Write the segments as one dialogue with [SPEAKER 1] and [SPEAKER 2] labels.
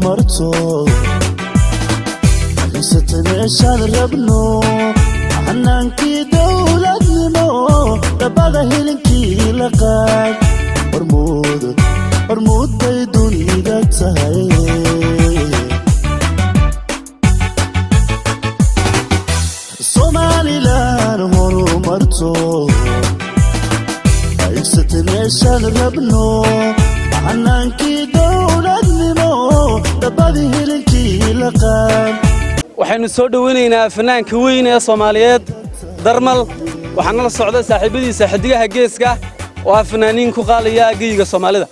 [SPEAKER 1] Horumarto haysata meeshaan rabno, hanaankii dowladnimo, dhabada hilinkii la qaad. Hormuud, hormuud bay dunida tahay. Somalilan horumarto, haysata meeshaan rabno, hanaankii dowladnimo, dhabadii hilinkii la qaad.
[SPEAKER 2] Waxaynu soo dhowaynaynaa fanaanka weyn ee Soomaaliyeed, Darmal. Waxaana la socda saaxiibadiisa Xidigaha Geeska oo ah fanaaniin ku qaalaya geyiga Soomaalida.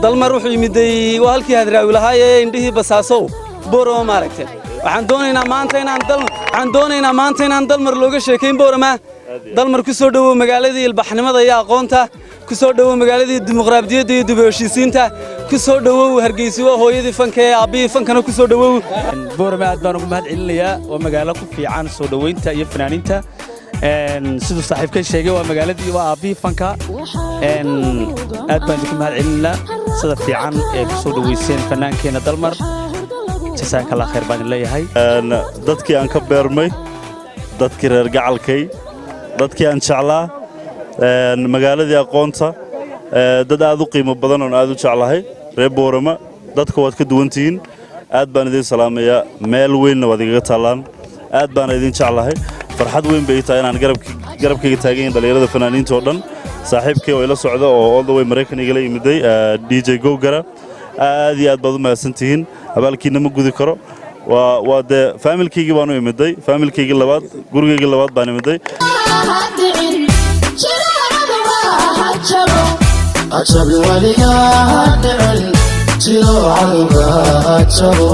[SPEAKER 2] Dalmar wuxuu yimiday waa halkii Hadraawi lahaa ee "Indhihii basaasow Boorama". Maaragtay, waxaan doonaynaa maanta inaan Dalmar looga sheekayn Boorama. Dalmar, ku soo dhowow magaaladii ilbaxnimada iyo aqoonta, ku soo dhowow magaaladii dimuqraadiyadda iyo dib u heshiisiinta, ku soo dhowow Hargeysa. Waa hooyadii fanka ee aabbihii fankana, ku soo dhowow.
[SPEAKER 3] Boorama aad baan ugu mahad celinayaa. Waa magaalo ku fiican soo dhoweynta iyo fanaaniinta. Siduu saaxiibkay sheegay, waa magaaladii, waa aabbihii fanka. Aad baan idinku mahad celinaynaa sida fiican ee ku soo dhoweyseen fanaankeenna Dalmar. Jasaakallah khayr baan idin leeyahay.
[SPEAKER 4] Dadkii aan ka beermay, dadkii reer gacalkay, dadkii aan jeclaa, magaaladii aqoonta, dad aad u qiimo badan oon aad u jeclahay, reer Boorama, dadka waad ka duwan tihiin. Aad baan idin salaamayaa. Meel weynna waad igaga taallaan. Aad baana idin jeclahay. Farxad weyn bay ii tahay inaan garabkayga taagan yahin dhallinyarada fanaaniinta oo dhan. Saaxiibkay oo ila socda oo all the way Maraykan igala yimiday, DJ Gowgara, aad iyo aad baad u mahadsan tihiin. Abaalkiinna ma gudi karo. Waa dee faamilkaygii baan u imiday, faamilkaygii labaad, gurigaygii labaad baan imiday.
[SPEAKER 1] Ajabi weligaa ha dhicin, jiro cadowga ha jabo.